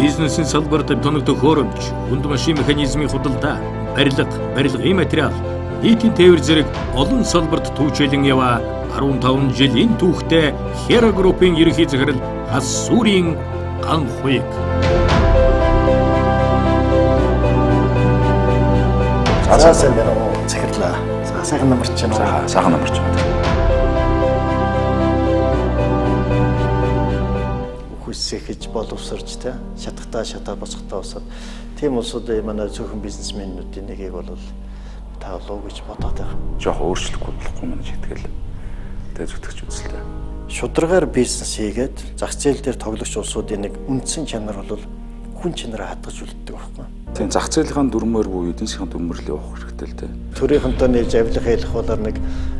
Бизнесийн салбарт тоног төхөөрөмж, хүнд машин механизмын худалдаа, барилга, барилгын материал, нийтийн тээвэр зэрэг олон салбарт түвшээлэн яваа 15 жил энэ түүхтэй Хера группийн ерөнхий захирал Хас сүрийн Ганхуйг. За сайн байна уу, захирлаа. За сайхан намарч байна уу? За сайхан намарч байна. Үхэлсэхэж боловсарч те шатахтаа шатаа босгохтаа босоод тийм улсуудын манай цөөхөн бизнесмэнүүдийн нэгийг бол таалуу гэж бодоод байгаа. Жохо өөрчлөхгүй болохгүй мэн сэтгэл. Тэгээ зүтгэж үзэлтэй. Шударгаар бизнес хийгээд зах зээл дээр тоглогч улсуудын нэг үндсэн чанар бол хүн чанараа хадгаж үлддэг байхгүй. Тийм зах зээлийн дүрмээр буюу эдийн засгийн дүрмээр л явах хэрэгтэй л дээ. Төрийнхөнтэй нээж авилга хийх болоор нэг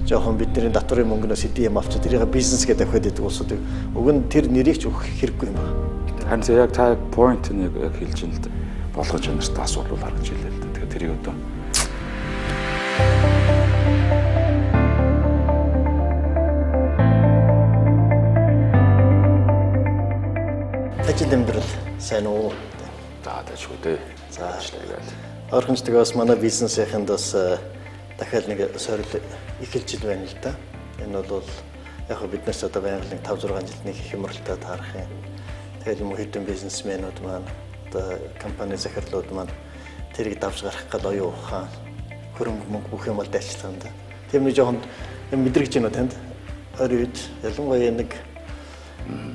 жоохон бидний татварын мөнгнөөс хэдийн юм авчид тэрийг бизнес гэдэг давхиад идэг улсуудыг уг нь тэр нэрийг ч өгөх хэрэггүй юм байна. Харин яг та point нэг яг хэлж байна л да. Болгон чанартай асуудал харагдаж илээ л да. Тэгэхээр тэрийг одоо ажил амьдрал сайн уу? За дайшгүй дээ. За ажиллая гээл. Орхонч тэгээ бас манай бизнесийнхэнд бас дахиад нэг сорил эхэлж ил байна л да. Энэ бол яг хөө биднээс одоо байнга нэг 5 6 жилд нэг хямралтай таарах юм. Тэгэл юм хэдэн бизнесмэнүүд маань одоо компани захирлууд маань тэрийг давж гарах гал оюун ухаан хөрөнгө мөнгө бүх юм бол дайчлах юм да. Тийм нэг жоохон юм мэдрэгч байна уу танд? Ойр үед ялангуяа нэг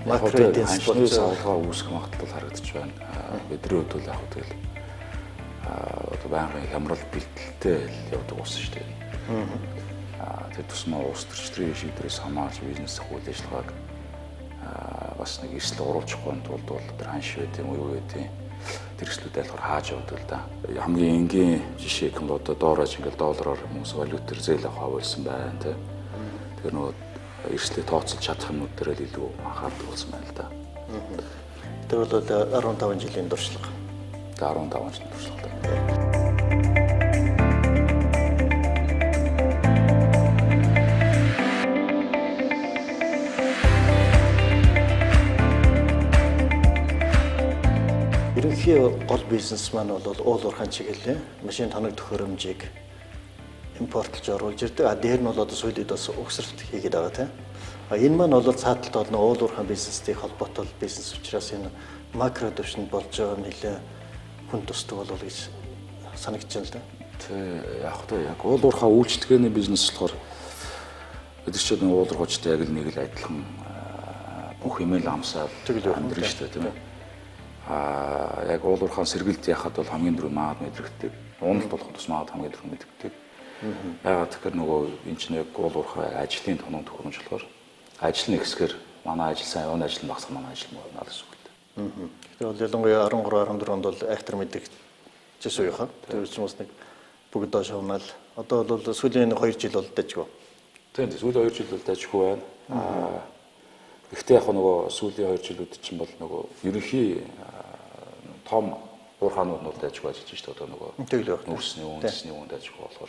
макро эдийн засаг болж савлгаа үүсэх магадлал харагдаж байна. Бидний хувьд бол яг тэгэл одоо байнгын хямрал бэлтэлтэй л явдаг ус шүү дээ. Тэр тусмаа улс төрчдрийн шийдвэрээс хамаарч бизнес үйл ажиллагааг бас нэг эрсдэл оруулахгүй тулд бол тэр ханш байт юм уу юу байт юм тэр эрсдлүүд айлхаар хааж явдаг л да. Хамгийн энгийн жишээ гэх юм бол одоо доорож ингээл доллараар хүмүүс валютаар зээл авах болсон байна тий. Тэгэхээр нөгөө эрсдлийг тооцолж чадах юмнууд дээр л илүү анхаардаг болсон байна л да. Тэр бол 15 жилийн туршлага. 15 жилийн туршлага. Ерөнхий гол бизнес маань бол уул уурхайн чиглэлийн машин тоног төхөөрөмжийг импортлж оруулж ирдэг. А дээр нь бол одоо сүүлийн үед бас угсралт хийгээд байгаа тийм. А энэ маань бол цааталт бол уул уурхайн бизнестэй холбоотой бизнес учраас энэ макро төвшөнд болж байгаа нэлээ хүн тусдаг болов гэж санагдаж байна л да. Тэ яг тэ яг уул уурхай үйлчлэгээний бизнес болохоор бид нар ч нэг уул уурхайчтай яг л нэг л адилхан бүх юм л амсаал амьдрын шүү дээ тийм ээ. А яг уул уурхайн сэргэлт яхад бол хамгийн түрүү маад мэдрэгдэг. Уналт болох тус маад хамгийн түрүү мэдрэгдэг. Яагаад тэгэхээр нөгөө энэ чинь яг уул уурхай ажлын тоног төхөөрөмж болохоор ажил нь ихсгэр манай ажил сайн явна, ажил нь багасах манай ажил муу явна гэсэн үг л дээ. Тэгэхээр бол ялангуяа 13 14 онд бол айхтар мэдрэгчсэн үе хаа. Тэр чинь бас нэг бүгд доош явнаал. Одоо бол сүүлийн 2 жил бол дайжгүй. Тийм тийм сүүлийн 2 жил бол дайжгүй байна. Гэхдээ яг нөгөө сүүлийн 2 жилүүд чинь бол нөгөө ерөнхий том уурхаанууд нь бол дайжгүй ажиллаж шүү дээ. Одоо нөгөө нүүрсний үндэсний үн дайжгүй болохоор.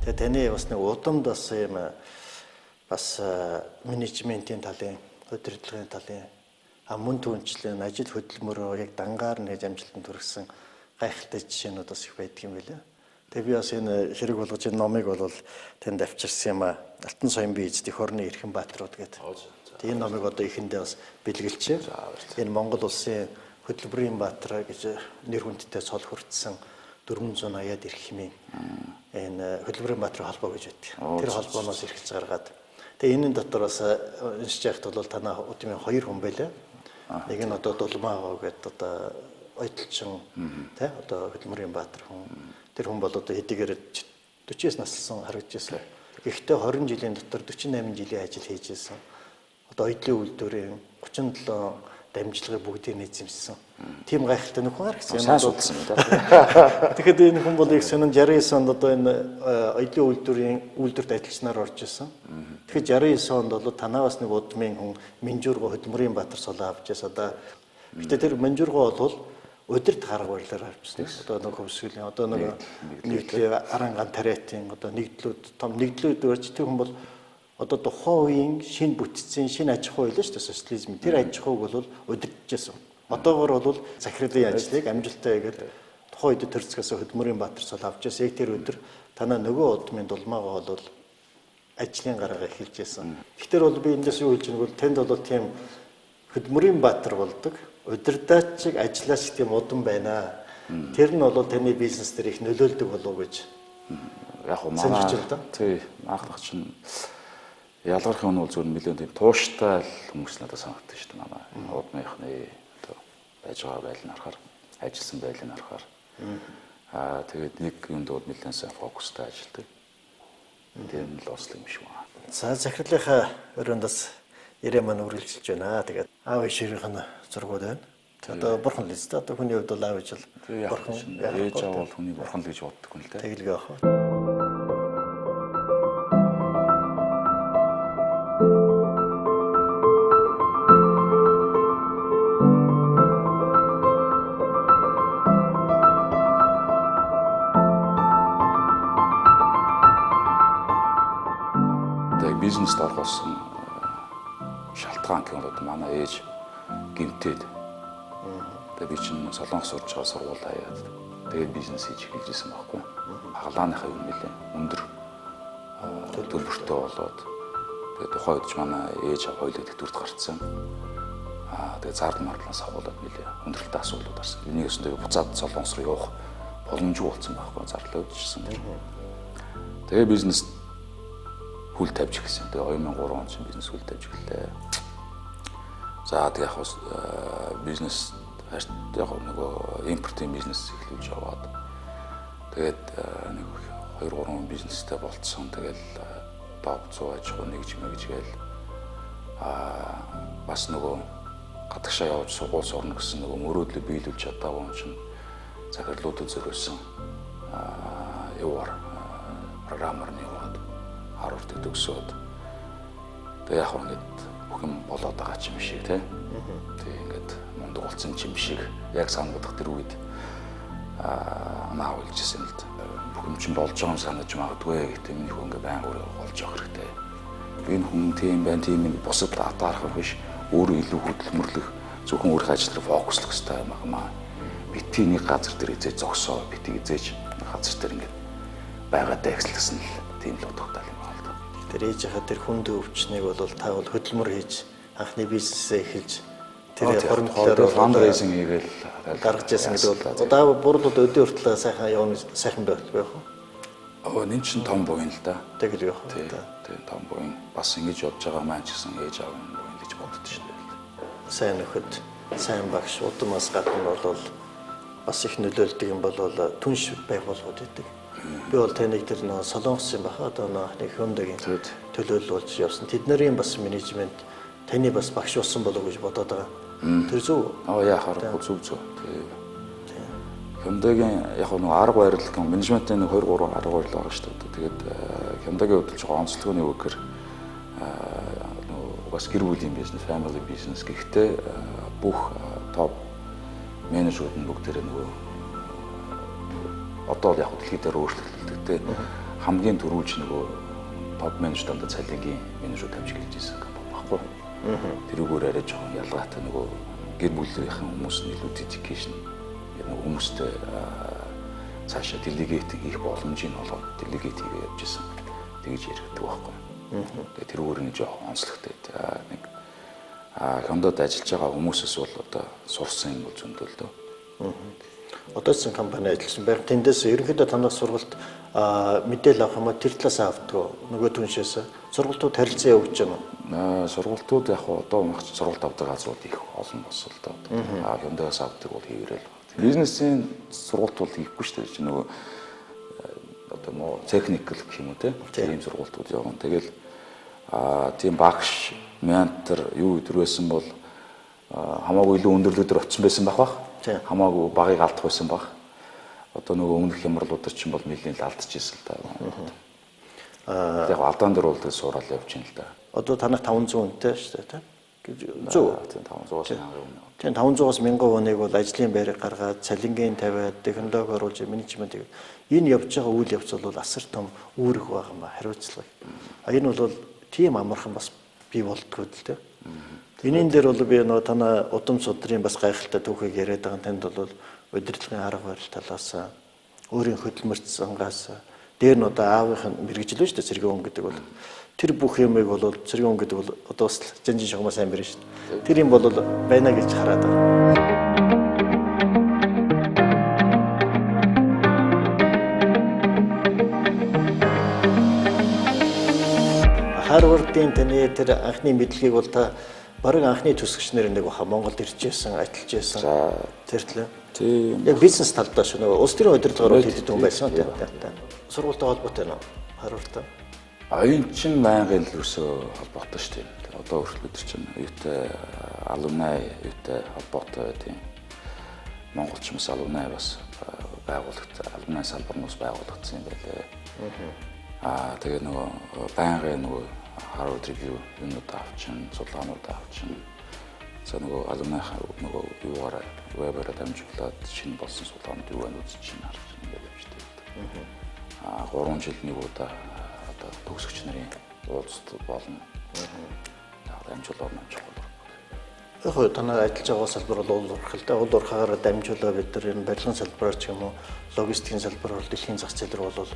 Тэгээ таны бас нэг удамд бас юм бас менежментийн талын, удирдлагын талын мөн түнчлэн ажил хөдөлмөрөөр яг дангаар нэг амжилтанд хүргэсэн гайхалтай жишээнүүд бас их байдаг юм билээ. Тэгээ би бас энэ хэрэг болгож энэ номыг бол танд авчирсан юм а. Алтан соён бие эзэд эх орны эрхэм бааtruуд гэдэг. Тэгээ энэ номыг одоо эхэндээ бас бэлгэлжээ. Энэ Монгол улсын хөдөлмөрийн баатар гэж нэр хүндтэй цол хүртсэн 480-аад эрхмийн энэ хөдөлмөрийн баатрын холбоо гэж байдаг. Тэр холбооноос эрхэлж гаргаад. Тэгээ энэ дотор бас уншиж байхад бол танаа удмын 2 хүн байлаа. Нэг нь одоо Дулмаа гэдэг одоо ойтолчин тий одоо хөдөлмөрийн баатар хүн. Тэр хүн бол одоо хэдийгээр 49 наслсан харагдаж байсан. Гэхдээ 20 жилийн дотор 48 жилийн ажил хийж байсан. Одоо оюутлын үйлдвэрийн 37 дамжлагыг бүгдийг эзэмшсэн. Тийм гайхалтай нөхөн харагдсан. Сайн судалсан юм да. Тэгэхэд энэ хүн бол их сонин 69 онд одоо энэ оюутны үйлдвэрийн үйлдвэрт ажилласнаар орж исэн. Тэгэхээр 69 онд бол танаас нэг удмын хүн Минжуурга хөдөлмөрийн Баатар цолоо авч байсан. Одоо гэтээ тэр Минжуурга бол удирд арга барилаар авчихсан. Одоо нэг хөвсгөлийн одоо нэг нэгдлийн аранган тариатын одоо нэгдлүүд том нэгдлүүд өрч тэр хүн бол одоо тухайн үеийн шинэ бүтцийн шинэ аж ахуй байлаа шүү дээ социализм. Тэр аж ахуйг бол удирдахжсэн. Одоогор бол захирлын ажлыг амжилттай хийгээд тухайн үед төрцгөөс хөдөлмөрийн Баатар цол авч байсан. Яг тэр өдөр танаа нөгөө удмын дулмаагаа бол ажлын гаргаа эхэлж байсан. Тэгэхээр бол би эндээс юу хэлж байгааг бол танд бол тийм хөдөлмөрийн Баатар болдог удирдаачиг ажиллаач тийм удам байна. Тэр нь бол таны бизнес дээр их нөлөөлдөг болов уу гэж. Яг уу манай тий анхных чинь ялгарх юм бол зүгээр нэлээд тийм тууштай л хүмүүс надад санагддаг шүү дээ манай удмынхны одоо байж байгаа байлыг харахаар ажилласан байлыг харахаар тэгээд нэг юмд бол нэлээд сайн фокустай ажилладаг. Тэр нь л онцлог юм шиг байна. За захирлынхаа өрөөнд бас ирээ маань үргэлжилж байна. Тэгээд аав ээжийнх нь зургууд байна. Одоо бурхан л дээ. Одоо хүний хувьд бол аав ээж л бурхан. Ээж аав бол хүний бурхан л гэж боддог юм л дээ. Тэгэлгүй яах вэ? Тэгээд бизнест орох болсон шалтгаан гэх юм бол манай ээж гэмтээд. Тэгээд би чинь Солонгос сурж байгаа сургууль хаяад тэгээд бизнес хийж эхэлж исэн байхгүй. Хаглааныхаа юм нэлээ өндөр төлбөртэй болоод тэгээд тухайн үед ч манай ээж хоёулаа тэтгэврт гарцсан. Тэгээд зардал мардлаас агуулад нэлээ өндөрлөлтөй асуудлууд гарсан. Энийг өсөндөө буцаад Солонгос руу явах боломжгүй болсон байхгүй, зарлаа үүдчихсэн. Тэгээд бизнес хүл тавьж эхэлсэн. Тэгээд 2003 онд чинь бизнес хүл тавьж эхэллээ. За тэг яг бизнес яг нөгөө импортын бизнес эхлүүлж яваад тэгээд нэг 2 3 бизнестэй болцсон. Тэгэл топ 100 аж ахуй нэгж мэгж гээл бас нөгөө гадагшаа явж сургууль сурна гэсэн нөгөө мөрөөдлөө биелүүлж чадаагүй юм чинь захирлуудад зориулсан яваар програмаар нь яваад Харвардыг төгсөөд тэг яг ингээд бүх юм болоод байгаа ч юм шиг тий. Тэг ингээд мундаг болсон ч юм шиг яг санагдах тэр үед наа үйлжсэн л бүх юм чинь болж байгаа юм санаж магадгүй. Гэтэ миний хүн ингээд баян өөрөө болж явах хэрэгтэй. Би энэ хүн тийм байна, тийм юм бусад атаарах биш, өөрөө илүү хөдөлмөрлөх, зөвхөн өөрийнхөө ажил дээр фокуслах хэрэгтэй юм аа. Бити нэг газар дээр эзэж зогсоо, бити эзэж газар дээр ингээд байгаадаа эксэлсэн л тийм л утгатай юм байна л да. Тэр ээжийнхаа тэр хүнд өвчнийг бол та бол хөдөлмөр хийж анхны бизнесээ эхэлж тэр 27-оор fundraising хийгээл гаргаж яасан гэдэг бол одоо бурлууд өдөө хүртэл сайхан явна, сайхан байх байх уу? Оо энэ чинь том буян л да. Тэгэл явах. Тийм том буян. Бас ингэж явж байгаа маань ч гэсэн ээж аав нь буян гэж боддоо шүү дээ. Сайн нөхөд, сайн багш удамаас гадна бол бас их нөлөөлдөг юм бол түнш байгууллагууд байдаг. Би бол таныг тэр нөө Солонгос юм баха одоо нэг Hyundai-гийн төлөөлөл болж явсан. Тэд нарын бас менежмент таны бас багш болсон болов уу гэж бодоод байгаа. Тэр зөв. Аа яа харахгүй зөв зөв. Hyundai-гийн яг нэг арга барил гэх менежментийн нэг 2 3 арга барил байгаа шүү дээ. Тэгээд Hyundai-гийн хувьд л жоохон онцлог нь юу гэхээр нөгөө бас гэр бүлийн бизнес, family business гэхдээ бүх топ менежерүүд нь бүгдээрээ нөгөө одоо бол яг дэлхийд дээр өөрчлөгдөлтэй. Гэхдээ хамгийн түрүүлж нөгөө топ менежер дандаа цалингийн менежер тавьж гэлж ирсэн компани баггүй. Тэрүүгээр арай жоохон ялгаатай нөгөө гэр бүлийнхэн хүмүүс нь илүү dedication нөгөө хүмүүстэй цаашаа delegate хийх боломжийг олгоод delegate хийгээ явж исэн. Тэгж яригддаг байхгүй. Тэгээ тэрүүгээр нь жоохон онцлогтой. Нэг Hyundai-д ажиллаж байгаа хүмүүсээс бол одоо сурсан юм бол зөндөл дөө. Одоо ч компани ажилласан байх. Тэндээс ерөнхийдөө танаас сургалт мэдээлэл авах юм аа тэр талаас авдаг. Нөгөө түншээс сургалтууд харилцан явагдаж байна уу? Сургалтууд яг одоо мах сургалт авдаг газрууд их олон болсон л доо. Hyundai-аас авдаг бол хийвэрэл. Бизнесийн сургалт бол хийхгүй шүү дээ. Чи нөгөө одоо муу техникэл гэх юм уу те. Тийм сургалтууд явна. Тэгэл тийм багш, ментор юу өдр байсан бол Хамаагүй илүү өндөрлөг дээр очсон байсан байх. Хамаагүй багыг алдах байсан байх. Одоо нөгөө өмнөх хямралууд чинь бол нэлээд л алдчихсан л да. Яг алдаан дээр бол тэгэл сураал явж байна л да. Одоо танах 500 хүнтэй шүү дээ, тийм. Зөв. Тийм, 500-аас 1000 хүн. Тийм, 500-аас 1000 хүнийг бол ажлын байрыг гаргаад, цалингийн тавиад, технологи оруулж, менежмент энэ явж байгаа үйл явц бол асар том үүрэг байгаа юм ба, хариуцлага. А энэ бол тийм амархан бас бий болдгоо л дээ. Энийн дээр бол би нөгөө танай удам судрын бас гайхалтай түүхийг яриад байгаа танд бол удирдлагын арга барил талаас өөрийн хөдөлмөрт сангаас дээр нь одоо аавынх нь мэргэжил шүү дээ, цэргийн хүн гэдэг бол тэр бүх юмыг бол цэргийн хүн гэдэг бол одоо бас жанжин шугамаа сайн бэрэн шүү дээ. Тэр юм бол байна гэж хараад байгаа. Харвардын таны тэр анхны мэдлэгийг бол та бараг анхны төсгөгч нэр нэг баха Монголд ирж байсан, ажиллаж байсан. Тэр төлөө. Тийм. Яг бизнес талдаа шүү нөгөө улс төрийн удирдлагаар хэд хэдэн хүн байсан тийм. Сургуультай холбоотой нөө Харвардтай. А энэ чинь байнгын л ерөөсөө холбоотой шүү дээ. Одоо хүртэл бид нар чинь юутай alumni юутай холбоотой тийм. Монголч бас alumni бас байгуулагдсан, alumni салбар нь бас байгуулагдсан юм байлээ. Аа тэгээ нөгөө байнгын нөгөө Harvard Review юмнууд авчин, судалгаанууд авчин. За нөгөө alumni нөгөө юугаараа вебаараа дамжуулаад шинэ болсон судалгаанууд юу байна үзэж чинь харж ингээд явждаг. Аа 3 жил нэг удаа одоо төгсөгч нарын уулзалт болно. Дамжуулаад амжихгүй. Яг хөө танай ажиллаж байгаа салбар бол уул уурхай л да. Уул уурхаагаар дамжуулаад бид нар энэ барилгын салбараар ч юм уу логистикийн салбар бол дэлхийн зах зээл рүү бол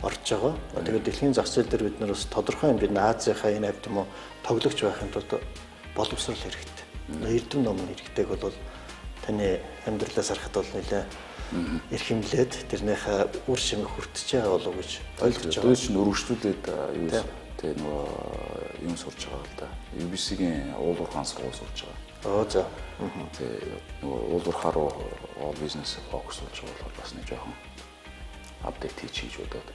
орж байгаа. Тэгээд дэлхийн зах зээл дээр бид нар бас тодорхой хэмжээнд Азийнхаа энэ авд юм уу тоглогч байхын тулд боловсрол хэрэгтэй. Эрдэм ном хэрэгтэйг бол таны амьдралаас харахад бол нэлээ эрхэмлээд тэрнийхээ үр шимийг хүртэж байгаа болов уу гэж ойлгож байгаа. Тэр чинь өргөжлүүлээд юу тэ нөгөө юм сурч байгаа л да. UBC-гийн уул уурхаан сургууль сурч байгаа. Оо за. Тэ нөгөө уул уурхаа руу all бизнес фокус болж байгаа болохоор бас нэг жоохон апдейт хийж бодоод.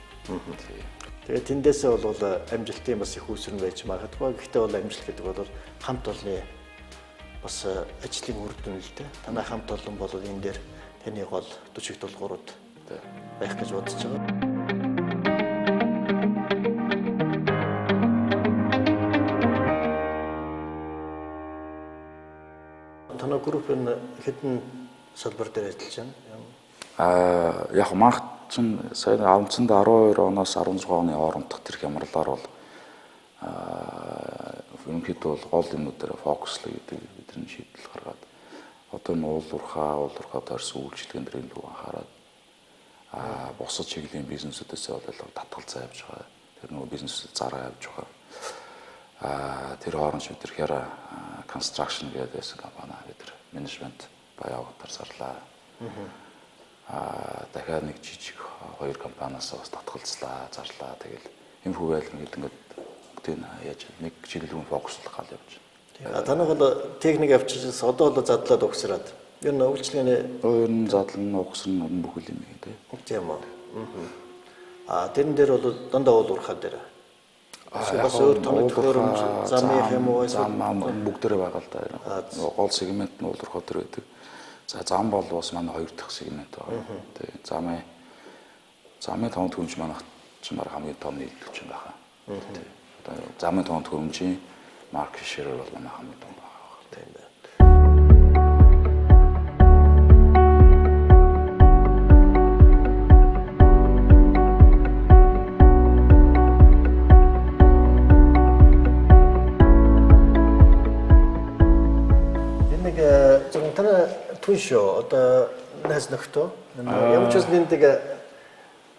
Тэгээ тэндээсээ бол амжилтын бас их үүсвэр нь байж магадгүй. Гэхдээ бол амжилт гэдэг бол хамт олонны бас ажлын үр дүн л дээ. Танай хамт олон бол энэ дээр таны гол 40 тулгуурууд байх гэж бодож байгаа. Танай групп энэ хэдэн салбар дээр ажиллаж байна? Аа яг манх чинь сая авцсанд 12 оноос 16 оны хоорондох тэр хямралаар бол ерөнхийдөө бол гол юмнууд дээр фокуслая гэдэг бидний шийдэл гаргаад одоо энэ уул уурхаа тойрсон үйлчилгээнд дээр илүү анхаарад бусад чиглэлийн бизнесүүдээс бол татгалзаа явж байгаа. Тэр нөгөө бизнесүүд зараа явж байгаа. Тэр хооронд бид тэр Hera Construction гэдэг байсан компани бид тэр менежмент баяагтар зарлаа. Дахиад нэг жижиг хоёр компаниас бас татгалзлаа, зарлаа. Тэгэл юм хөвөл ингээд бүгдийг яаж нэг чиглэл рүү фокуслах гал явж байна. Танай бол техник авчирс одоо бол задлаад угсраад. Ер нь үйлчилгээний ер нь задлан угсран бүхэл юм тий. Тийм үү. Тэрэн дээр бол дандаа уул уурхай дээр. Бас өөр тоног төхөөрөмж замын юм уу зам бүгдээрээ байгаа л да. Гол сегмент нь уул уурхай дээр байдаг. За зам бол бас манай хоёр дахь сегмент байгаа. Тий. Замын тон төхөөрөмж манайх чинь баг хамгийн том нийлүүлэгч юм байна. Тий. Одоо замын тон төхөөрөмжийн market share бол манай хамгийн том байгаа. Тийм байна. Энэ нэг зөвхөн танай түн шүү. Одоо найз нөхдөө. Ямар ч үс нэндэг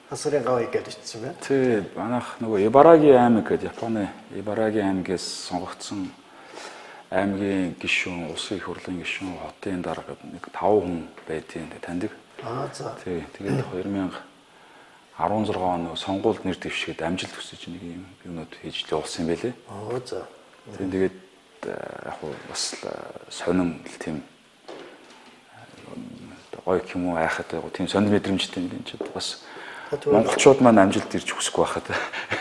хасрын гав гэж ичсэн байна. Тий, манайх нөгөө Ибараги аймаг гэдэг Японы Ибараги аймгаас сонгогдсон аймгийн гишүүн, улсын их хурлын гишүүн, хотын дарга нэг 5 хүн байдیں۔ Таньдаг. Аа за. Тий, тэгээд 2016 оны сонгуульд нэр дэвшгээд амжилт хүсэж нэг юм юмнууд хийж л явуулсан юм байлээ. Аа за. Тий, тэгээд яг хуу бас сонин л тийм гоё юм уу айхад яг тийм сонин мэдрэмжтэй юм энэ ч бас монголчууд маань амжилт ирж хүсэхгүй байхад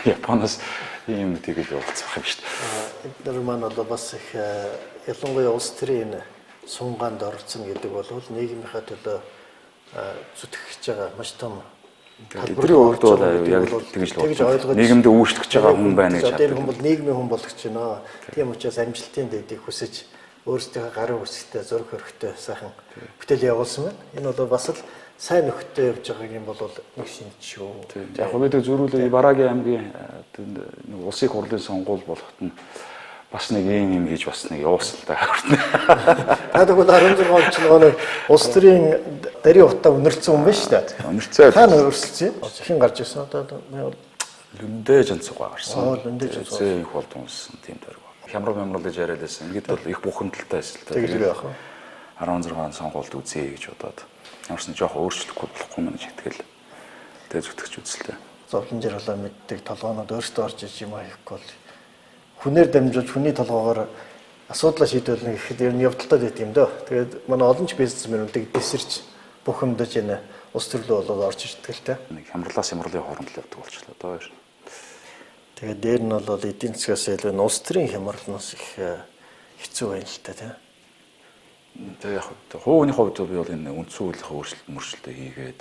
Японоос ийм тэгэл явуулсан юм шүү дээ. Эднэр маань бол бас их ялангуяа улс төрийн энэ сунгаанд оролцоно гэдэг бол нийгмийнхаа төлөө зүтгэж байгаа маш том Тэдний хувьд бол яг л тэгж л ойлгож нийгэмд үйлчлэж байгаа хүн байна гэж боддог. Одоо энэ хүн бол нийгмийн хүн болгож байна. Тийм учраас амжилтын дэдийг хүсэж өөрсдийнхөө гарын үсгтэй зураг хөрөгтэй сайхан бүтээл явуулсан байна. Энэ бол бас л сайн нөхдөд явж байгаа юм бол нэг шинж шүү. Яг гоо бид зөрүүлээ Барагийн аймгийн нэг улсын хурлын сонгуул болоход нь бас нэг ийм юм хийж бас нэг явуулсан л да. Та тэгвэл 16 он ч нөгөө улс төрийн дарийн утаа өнөрлсөн хүн байна шүү дээ. Өнөрцөө. Хаана өрсөлдсөн? Хэн гарч ирсэн одоо Лүндэ Жанцугаа гарсан. Аа, Лүндэ Жанцугаа. Зээ их болд унсан тийм дөрөв. Хямрал мямрал гэж яриад байсан. Ингээд бол их бухимдалтай байсан л та. Тэгэл яах вэ? 16 он сонгуульд үзье гэж бодоод. Ямар ч нэг жоох өөрчлөхгүй болохгүй мэн гэж итгэл. Тэгээ зүтгэж үзлээ. Зовлон жаргалаа мэддэг толгоонод өөртөө орж иж юм хийхгүй бол хүнээр дамжуулж хүний толгоогоор асуудлаа шийдвэрлэнэ гэхэд ер нь явдалтай байт юм дөө. Тэгээд манай олон ч бизнесмэнүүдийг дэсэрч бухимдаж энэ улс төрлөө болоод орж ирдэг л та. Нэг хямралаас хямралын хооронд л явдаг болчихлоо доо. Тэгээд дээр нь бол эдийн засгаас илүү улс төрийн хямралнаас их хэцүү байна л та тийм. Тэгээ яг хувийн хувьд би бол энэ үндсэн хуулийн өөрчлөлт мөрчлөлтөө хийгээд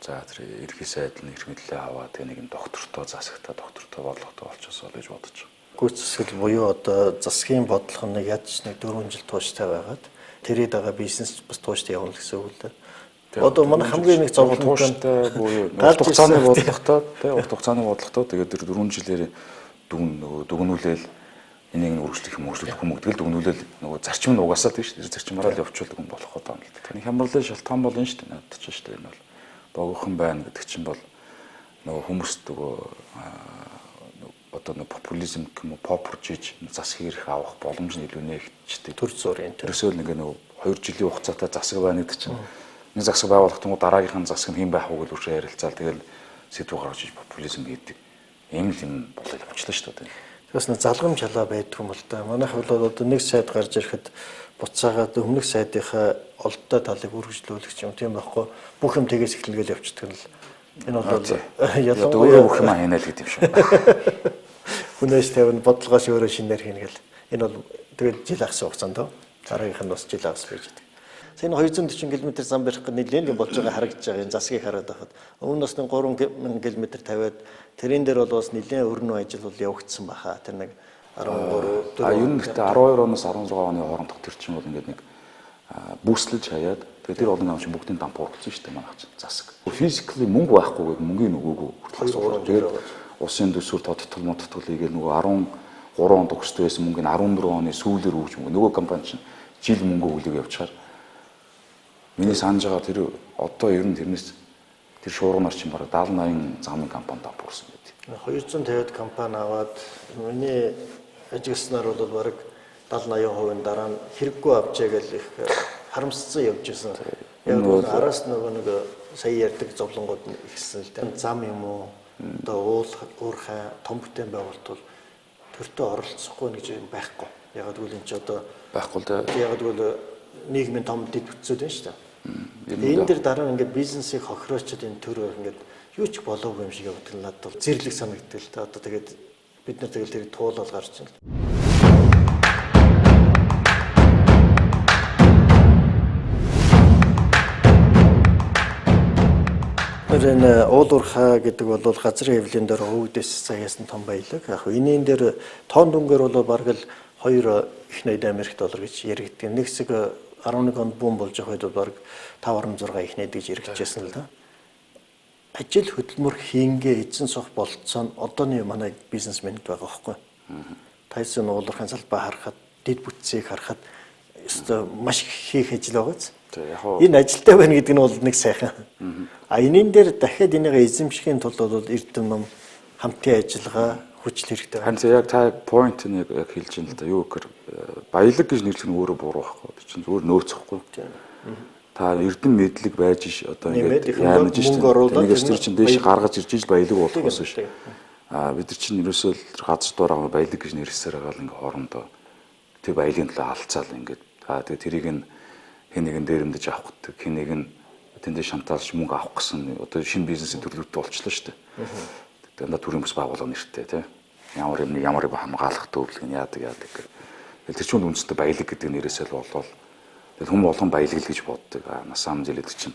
за тэр ерхий сайд нь эрх мэдлээ аваад тэгээ нэг юм доктортой засагтай доктортой бодлоготой болчихсоо л гэж бодож байгаа. Гүйцэтгэл буюу одоо засгийн бодлого нэг ядч нэг 4 жил тууштай байгаад тэрий дагаа бизнес бас тууштай явна гэсэн үг л дээ. Одоо манай хамгийн нэг зовлон тууштай буюу урт хугацааны бодлоготой тий урт хугацааны бодлоготой тэгээд тэр 4 жилээр дүгн нөгөө дүгнүүлээл энийг нь үргэлжлэх юм үргэлжлэх юм гэдэг л дүгнүүлэл нөгөө зарчим нь угаасаа тийм шүү дээ. Зарчмаараа л явуулдаг юм болох гэдэг юм л та. Таны хямралын шалтгаан бол энэ шүү дээ. Надад ч шүү дээ энэ бол богинохон байна гэдэг чинь бол нөгөө хүмүүст нөгөө одоо нөгөө популизм гэх юм уу попуржиж засаг эрх авах боломж нь илүү нээгдчихдэг. Төр зургийн тэр. Ерөөсөө л ингээ нөгөө 2 жилийн хугацаатай засаг байна гэдэг чинь нэг засаг байгуулах түнгүй дараагийнх нь засаг нь хэн байх вэ гэж үшээ ярилцаал тэгэл сэдв гаргаж иж популизм хийдэг. Ийм л юм болоод явчихлаа шүү дээ. Тэгээс нэг залгам чалаа байдг юм л да. Манайх бол одоо нэг сайд гарч ирэхэд буцаагаад өмнөх сайдынхаа олдтой талыг үргэлжлүүлэх юм тийм байхгүй. Бүх юм тэгээс эхлэгээл явчихдаг нь л. Энэ бол ялангуяа бүх юм хийнэ л гэдэг юм шиг. Хүнээс тавина бодлогоос өөрөө шинээр хийнэ гэл. Энэ бол тэгэл жил агсан хугацаанд дараагийнх нь бас жил агас байж байдаг. Энэ 240 км зам барих гэх нэлээд юм болж байгаа харагдаж байгаа энэ засгийг хараад байхад өмнө нас нэг 3000 км тавиад тэрэн дээр бол бас нэлээд өрнөө ажил бол явагдсан баха. Тэр нэг 13 4 ер нь гэхдээ 12 оноос 16 оны хоорондох тэр чинь бол ингээд нэг бүүслэж хаяад тэгээд тэр олон юм чинь бүгдийн дампуур болсон шүү дээ манайх чинь засаг. Физикли мөнгө байхгүйгээд мөнгөний нөгөөгөө хүртэл асуудал. Тэгээд улсын төсвөр тодтол мототол хийгээл нөгөө 13 онд өгсдөг байсан мөнгө нь 14 оны сүүлээр өгч мөнгө нөгөө компани чинь жил мөнгө өглөг явчихаар миний санаж байгаа тэр одоо ер нь тэрнээс тэр шуурганаар чинь бараг 70 80 замын компани дампуурсан гэдэг. 250 компани аваад миний ажигласнаар бол бараг 70 80% нь дараа нь хэрэггүй авчаа гэж их харамсцсан явж исэн. Яг бол араас нөгөө нэг сая ярьдаг зовлонгууд нь ихсэн л дээ. Зам юм уу одоо уул уурхай том бүтээн байгуулалт бол төртөө оролцохгүй гэж юм байхгүй. Яг гэвэл энэ ч одоо байхгүй л дээ. Яг гэвэл нийгмийн том дэд бүтцүүд байна шүү дээ. Энэ дэр дараа нь ингээд бизнесийг хохироочод энэ төр ингээд юу ч болоогүй юм шиг явдаг нь надад бол зэрлэг санагддаг л та. Одоо тэгээд бид нар тэгэл тэрийг туулал гарч байна. Тэр энэ уул уурхай гэдэг бол газрын хэвлийн дээр өвгдөөс заяасан том баялаг. Яг энийн дээр тоон дүнгээр бол бараг л 2 их 80 Америк доллар гэж яригддаг. Нэг хэсэг 11 онд бүүн болж байгаа үед бол бараг 5.6 их найд гэж яригдчихсэн л да. Ажил хөдөлмөр хийнгээ эзэн сох болцоо нь одооны манай бизнесменд байгаа байхгүй. Тайсон уулуурхайн салбай харахад, дэд бүтцийг харахад өстой маш их хийх ажил байгаа биз. Энэ ажилтай байна гэдэг нь бол нэг сайхан. А энэн дээр дахиад энийг эзэмшихийн тулд бол эрдэм ном хамтын ажиллагаа хүчил хэрэгтэй байна. Харин яг та point нь яг хэлж байна л да. Юу гэхээр баялаг гэж нэрлэх нь өөрөө буруу байхгүй. Тэр чинь зүгээр нөөц байхгүй. Та эрдэм мэдлэг байж ш одоо ингээд яамж ш. Тэрнээс тэр чинь дээш гаргаж ирж иж баялаг болох байсан ш. А бид нар чинь ерөөсөө л газар дуураага баялаг гэж нэрлсээр байгаа л ингээд хоорондоо тэр баялагын төлөө алцаал ингээд. Аа тэгээ тэрийг нь хэн нэгэн дээрэмдэж авах гэдэг, хэн нэгэн тэндээ шантаалж мөнгө авах гэсэн одоо шинэ бизнесийн төрлүүдтэй болчихлоо шүү дээ. Дандаа төрийн бүс байгууллага нэртэй тий. Ямар юм ямар юм хамгаалах төвлөг нь яадаг яадаг гэх. Тэгэл тэр чинь үндсэндээ баялаг гэдэг нэрээсээ л болвол Тэгэл хүмүүс болгон баялаг л гэж боддог. На самом деле гэдэг чинь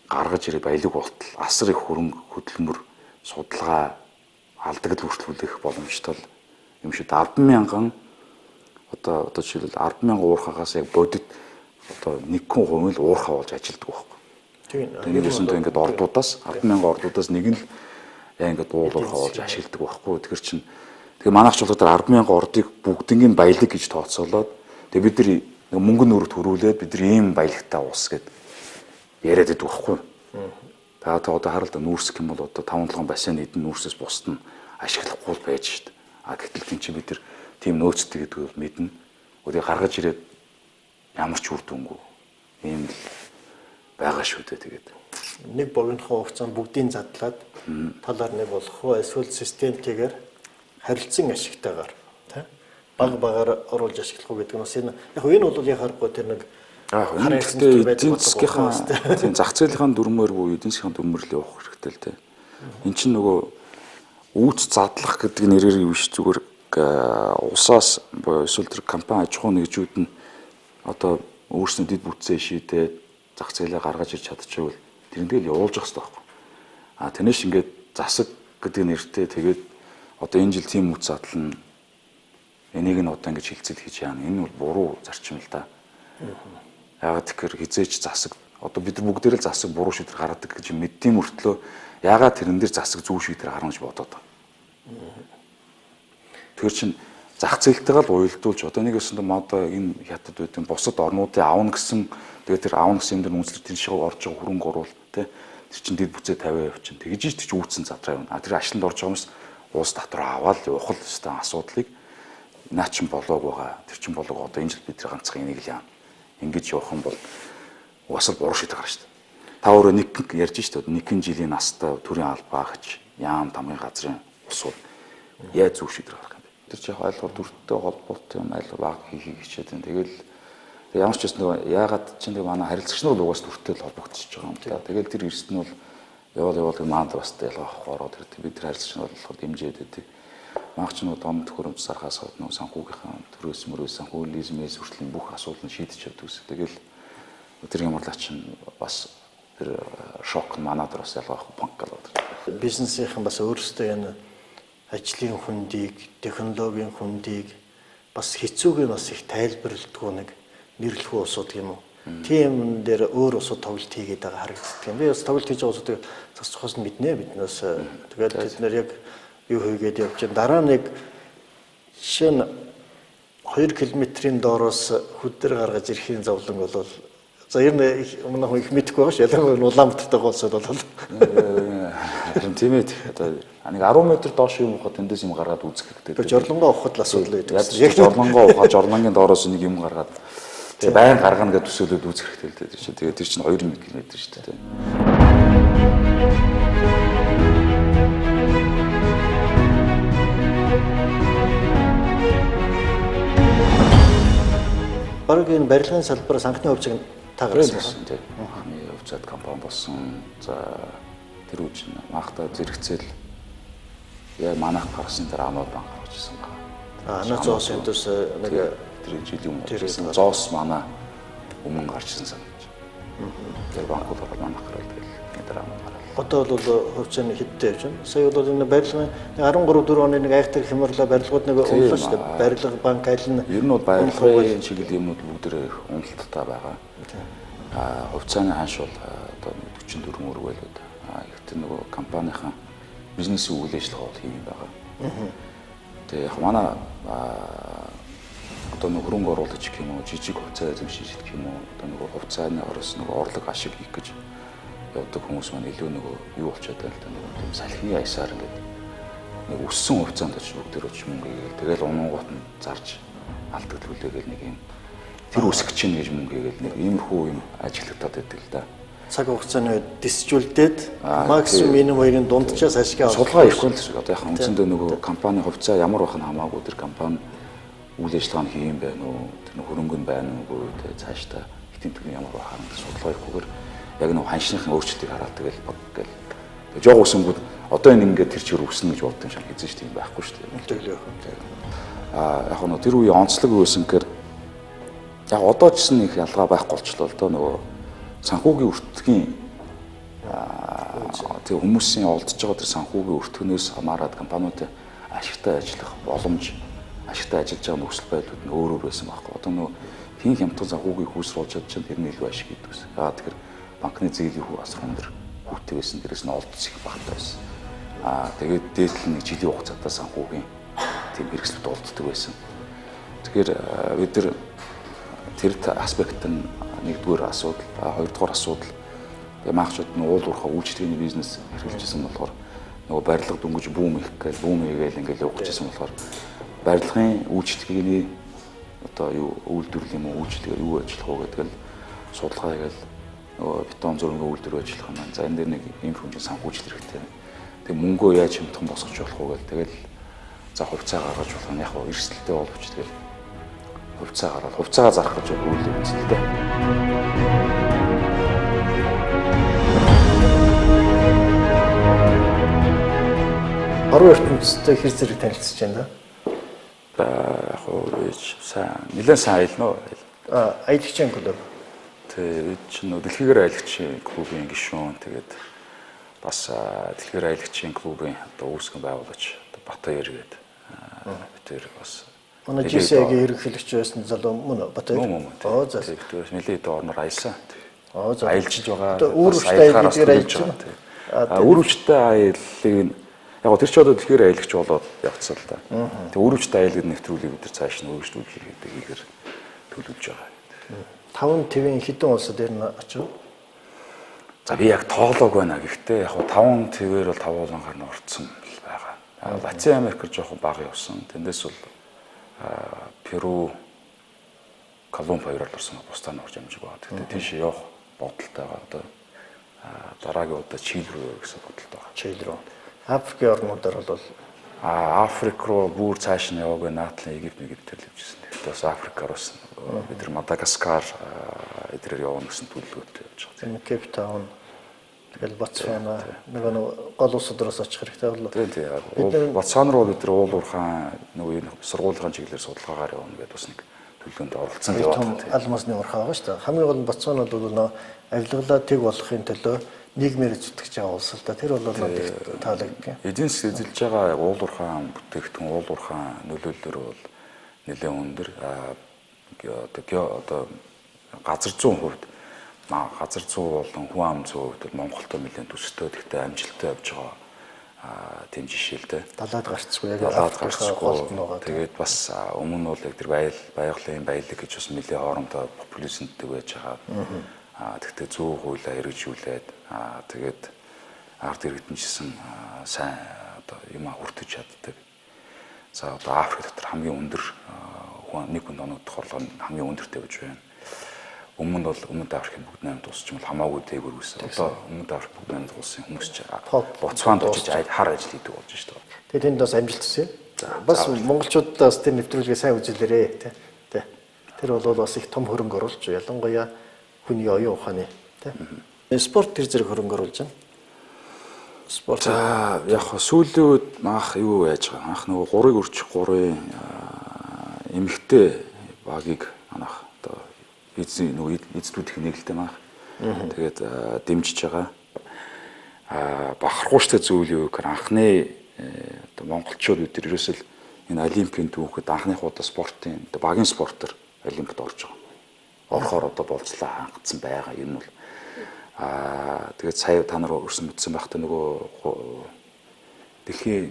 гаргаж ирээ баялаг болтол асар их хөрөнгө хөдөлмөр судалгаа алдагдал бүртгүүлэх боломжтой юм шиг 10,000 одоо жишээлбэл 10,000 уурхаагаас яг бодит одоо 1% л уурхаа болж ажилтдаг байхгүй. Тийм. Нэгээсэндээ ингээд ордуудаас 10,000 ордуудаас нэг нь л яа ингээд уурхаа болж ашигладаг байхгүй. Тэгэхээр чинь тэгээ манайх ч болохоор 10,000 ордыг бүгднийг баялаг гэж тооцоолоод тэгээ бид нар мөнгө нүрт хөрвүүлээд бид нар ийм баялагтай улс гэд яриад байдаг байхгүй. Та одоо харал да нүүрс гэх юм бол одоо 5-7 бассейн эдэн нүүрсээс бусд нь ашиглахгүй байж шít. А гэтэл тийм чи бид нар тийм нөөцтэй гэдгийг бол мэднэ. Өдөө гаргаж ирээд ямар ч үр дүнгүй ийм л байгаа шүү дээ тэгээд. Нэг богинохон хугацаанд бүгдийг задлаад талаар нэг болох уу эсвэл системтэйгээр харилцан ашигтайгаар тий баг багаар оруулж ашиглах уу гэдэг нь бас энэ яг энэ бол яг харахгүй тэр нэг эдийн засгийнхаа тийм зах зээлийнхаа дүрмээр буюу эдийн засгийн дүрмээр л явах хэрэгтэй л дээ. Эн чинь нөгөө үүц задлах гэдэг нэрээр юу биш зүгээр улсаас буюу эсвэл тэр компани аж ахуйн нэгжүүд нь одоо өөрснөө дэд бүтцээ шийдээд зах зээлээ гаргаж ирч чадчихвал тэрнтэй л явуулж явах хэрэгтэй байхгүй. А тэрнээс ингээд засаг гэдэг нэртэй тэгээд одоо энэ жил тийм үүц задлана. Энийг нь одоо ингэж хилцэл хийж яана. Энэ бол буруу зарчим л да. Яагаад тэгэхээр хизээч засаг одоо бид нар бүгдээрээ л засаг буруу шийдвэр гаргадаг гэж мэддэм мөртлөө яагаад тэрэн дээр засаг зөв шийдвэр гаргана гэж бодоод байгаа. Тэгэхээр чин зах зээлтэйгээ л уялдуулж одоо нэг өсөндөө модо энэ хятад байдсан бусад орнуудын авна гэсэн тэгээд тэр авна гэсэн юм дээр үнслэг тэр шиг орж байгаа хөрөнгө оруул тий тэр чин дэд бүцээ 50 явчихна. Тэгж ч үүцэн задраа явна. А тэр ашланд орж байгаа хүмүүс улс дотор аваад явах л өстой асуудлыг наа чин болоог байгаа. Тэр чин болоог одоо энэ жил бид нар ганцхан энийг л яана. Ингэж явах юм бол угаасаа буруу шийдвэр гарна шүү дээ. Та өөрөө нэг ярьж шүү дээ. Нэгэн жилийн настай төрийн албаа агч яам тамгын газрын улсууд яаж зөв шийдвэр гаргах юм бэ? Тэр чи яг айлгар дүрттэй холбоотой юм аль баг хийхийг хичээд байна. Тэгэл ямар ч гэсэн нөгөө яагаад чинь тэг манай харилцагч нар бол угаас дүрттэй л холбогдчихж байгаа юм да. Тэгэл тэр эрсд нь бол явал явал маанд бас ялгаа авах ороод ирдэг. Бид тэр харилцагч нар болохоор дэмжээд байдаг. Манайх ч нөгөө дом төхөөрөмж сархаас хойд нөгөө санхүүгийнхаа төрөөс мөрөөс санхүү лизмээс хүртэл бүх асуудал нь шийдэж явдаг ус. Тэгэл тэр ямарлаа чинь бас тэр шок нь манад бас ялгаа авах банк болоод. Бизнесийнхэн бас өөрсдөө энэ ажлын хүндийг, технологийн хүндийг бас хэцүүг нь бас их тайлбарладгүй нэг нэрлэхүү улсууд юм уу. Тийм дээр өөр улсууд тоглолт хийгээд байгаа харагддаг юм. Би бас тоглолт хийж байгаа улсуудыг засахаас нь мэднэ биднээс. Тэгээд тэд нэр яг юу хийгээд явж байна. Дараа нэг жишээ нь 2 км-ийн доороос хүдэр гаргаж ирэхийн зовлон бол за ер нь өмнө хүн их мэдэхгүй байгаа ш. Ялангуяа Улаанбаатартай улсууд бол харин тийм ээ. Одоо нэг 10 м доош юм ухаад тэндээс юм гаргаад үзэх хэрэгтэй. Тэр жорлонгоо ухахад л асуудал байдаг. Яг жорлонгоо ухаад жорлонгийн доороос нэг юм гаргаад тэгээ байн гаргана гэж төсөөлөд үзэх хэрэгтэй л дээ. Тэгээд тэр чинь 2 км шүү дээ. Бараг энэ барилгын салбараас анхны хувьцааг та гаргасан байна тийм. Анхны хувьцаат компани болсон. За тэр үе чинь маахта зэрэгцээл яа манайх гаргасан тэр Анод банк гаргаж ирсэн байна. А Анод зоос эндээс нэг тэр жилийн өмнө гарсан. Зоос манай өмнө гарч ирсэн санагдаж. Тэр банк бол манайх гараад тэгэл тэр Анод гараад. Одоо бол хувьцааны хэдтэй явж байна. Сая бол энэ барилгын 13 4 оны нэг айхтар хямралаа барилгууд нэг унлаа шүү дээ. Барилга банк аль нь ер нь бол барилгын чиглэл юмнууд бүгдээрээ их уналттай байгаа. А хувьцааны ханш бол одоо 44 мөрөг байлаа. А ихтэй нөгөө компанийн бизнесийн үйл ажиллагаа бол хийм байгаа. Тэгээ яг манай одоо нөгөө хөрөнгө оруулагч гэх юм уу, жижиг хувьцаа эзэмшиж гэх юм уу, одоо нөгөө хувьцааны ороос нөгөө орлого ашиг хийх гэж явдаг хүмүүс маань илүү нөгөө юу болчиход байна л да нөгөө тийм салхины аясаар ингээд нэг өссөн хувьцаанд очиж бүгдээр очиж мөнгө хийгээл тэгэл унангуут нь зарж алдагдал хүлээгээл нэг юм тэр өсөх чинь гэж мөнгө хийгээл нэг иймэрхүү юм ажиглагдаад байдаг л да. Цаг хугацааны үед дисжүүлдээд максимум минимум хоёрын дунджаас ашиг авах. Судалгаа ихгүй л гэсэн. Одоо яг үндсэндээ нөгөө компани хувьцаа ямар байх нь хамаагүй тэр компани үйл ажиллагаа нь хийм байх уу, тэр хөрөнгө нь байна уугүй тэ цаашдаа хэтийн төгрөг ямар байхаар нь судалгаа хийхгүйгээр яг нэг ханшныхын өөрчлөлтийг хараад тэгэл баг гэл. Тэгээ жог өсөнгүүд одоо энэ ингээд тэр чигээр өснө гэж боддог юм шиг хэзээ ч тийм байхгүй шүү дээ. Тэгэл яах вэ? А яг нь тэр үеийн онцлог юу байсан гэхээр Яг одоо ч гэсэн их ялгаа байхгүй болчлоо л доо нөгөө санхүүгийн өртгийн тэг хүмүүсийн олдож байгаа тэр санхүүгийн өртгөнөөс хамаарат компаниудын ашигтай ажиллах боломж, ашигтай ажиллаж байгаа нөхцөл байдлууд нь өөр өөр байсан байхгүй. Одоо нөгөө хин хямдхан санхүүгийн хүүсэр болж чадчихсан тэр нь илүү ашиг хийдэг гэсэн. Яагаад тэгэхээр банкны зээлийн хүү асар өндөр хүүтэй байсан, дээрээс нь олдсон их багатай байсан. Тэгээд дээдл нэг жилийн хугацаатай санхүүгийн тийм хэрэгслүүд олддог байсан. Тэгэхээр бид нар тэр аспект нь нэгдүгээр асуудал, хоёрдугаар асуудал тэгээ маахчууд нь уул уурхай үйлчилгээний бизнес эрхэлжсэн болохоор нөгөө барилга дөнгөж бүүм их гээл бүүм хийгээл ингээл явах гэжсэн болохоор барилгын үйлчилгээний одоо юу үйлдвэрлэл юм уу үйлчилгээ юу ажиллах уу гэдэг л судалгаа хийгээл нөгөө бетон зургийн үйлдвэр ажиллах юм байна. За энэ дээр нэг ийм хэмжээ санхүүжил хэрэгтэй. Тэг мөнгөө яаж хямдхан босгож болох уу гэл тэгэл за хувьцаа гаргаж болох нь яг хөө эрсдэлтэй боловч тэгэл хувьцаа гаргаад хувьцаагаа зарах гэж үйл үзсэн л дээ. Орон ертөнцтэй хэр зэрэг танилцж байна да? Яг хөө би сайн нэлээд сайн аялна уу? Аялагчийн клуб. Тий, бид чинь дэлхийгээр аялагчийн клубын гишүүн, тэгээд бас дэлхийгээр аялагчийн клубын одоо үүсгэн байгуулагч Батбаяр гэдэг бид тэр бас манай GCI-гийн ерөнхийлөгч байсан залуу мөн үү? Батбаяр. Мөн. Оо за. Тэгээд нэлээд хэдэн орноор аялсан. Оо за. Аялжиж байгаа. Үр хүчтэй аялал гэдгээр аялж байгаа. Үр хүчтэй аяллыг яг тэр ч одоо дэлхийгээр аялагч болоод явцсан л да. Тэгээд үр хүчтэй аялал гэдэг нэвтрүүлгийг бид нар цааш нь өөрчлөлт хийгээд хийгээр төлөвлөж байгаа. 5 твийн хэдэн улсад ер нь очив? За би яг тоолоог байна. Гэхдээ яг 5 твээр бол 5 уулангаар нь орцсон л байгаа. Латин Америкээр жоохон бага явсан. Тэндээс бол Перу, Колумб хоёроор орсон. Бусдаа нь орж амжиг байгаа. Гэхдээ тийш явах бодолтой байгаа. Одоо дараагийн удаа Чили рүү явах гэсэн бодолтой байгаа. Чили рүү. Африкийн орнуудаар бол Африк руу бүр цааш нь яваагүй Наатлан Египт Египтээр л явжсэн. Тэгэхдээ бас Африкаар бас бид нар Мадагаскар эдрээр явна гэсэн төлөвлөгөөтэй явж байгаа. Кейп Таун, тэгэл Ботсвана нөгөө гол улсууд руу очих хэрэгтэй боллоо. Тийм. Ботсвана руу бид нар уул уурхайн нөгөө энэ сургуулийн чиглэлээр судалгаагаар явна гэдээ бас нэг төлөвлөгөөнд оролцсон яваад. Том алмазны уурхай байгаа шүү дээ. Хамгийн гол нь Ботсвана бол нөгөө авилгалаа тэг болохын төлөө нийгмээр зүтгэж байгаа улс л да. Тэр бол надад их таалагддаг. Эдийн засаг эзэлж байгаа уул уурхайн бүтээгдэхүүн, уул уурхайн нөлөөллөөр бол нэлээд өндөр. Одоо газар зүүн хувьд газар зүй болон хүн ам зүйн хувьд бол Монголтой нэлээд төстэй, гэхдээ амжилттай явж байгаа тийм жишээ л дээ. Далаад гарцгүй яг далаад гарцгүй. Тэгээд бас өмнө нь бол яг тэр байгалийн баялаг гэж бас нэлээд хоорондоо популизмтэй байж байгаа. Тэгтээ зүү хуулиа хэрэгжүүлээд тэгээд ард иргэдэнчсэн сайн одоо юм хүртэж чаддаг. За одоо Африк дотор хамгийн өндөр хүн нэг хүнд оногдох орлого нь хамгийн өндөртэй гэж байна. Өмнө нь бол Өмнөд Африкийн бүгд наймд улс ч юм бол хамаагүй дээгүүр байсан. Одоо Өмнөд Африк бүгд наймд улсын хүмүүс ч Ботсванд очиж хар ажил хийдэг болж шүү дээ. Тэгээд тэнд бас амжилт хүсье. Бас монголчуудаа бас тэр нэвтрүүлгээ сайн үзүүлээрэй тий. Тэр бол бас их том хөрөнгө оруулж ялангуяа хүний оюун ухааны тий. Спорт тэр зэрэг хөрөнгө оруулж байна. Спорт. За яг сүүлийн үед анх юу яаж байгаа? Анх нөгөө 3-ыг өрчих 3-ын эмэгтэй багийг анх одоо эзэн нөгөө эздүүдийн нийлэлтэй маах. Тэгээд дэмжиж байгаа. Бахархууштай зүйл юу гэхээр анхны одоо монголчууд бид нар ерөөсөл энэ олимпийн түүхэд анхных удаа спортын одоо багийн спортоор олимпиад орж байгаа. Орохоор одоо болцлоо хангацсан байгаа юм бол тэгээд сая та нар өрсөн мэдсэн байхдаа нөгөө дэлхийн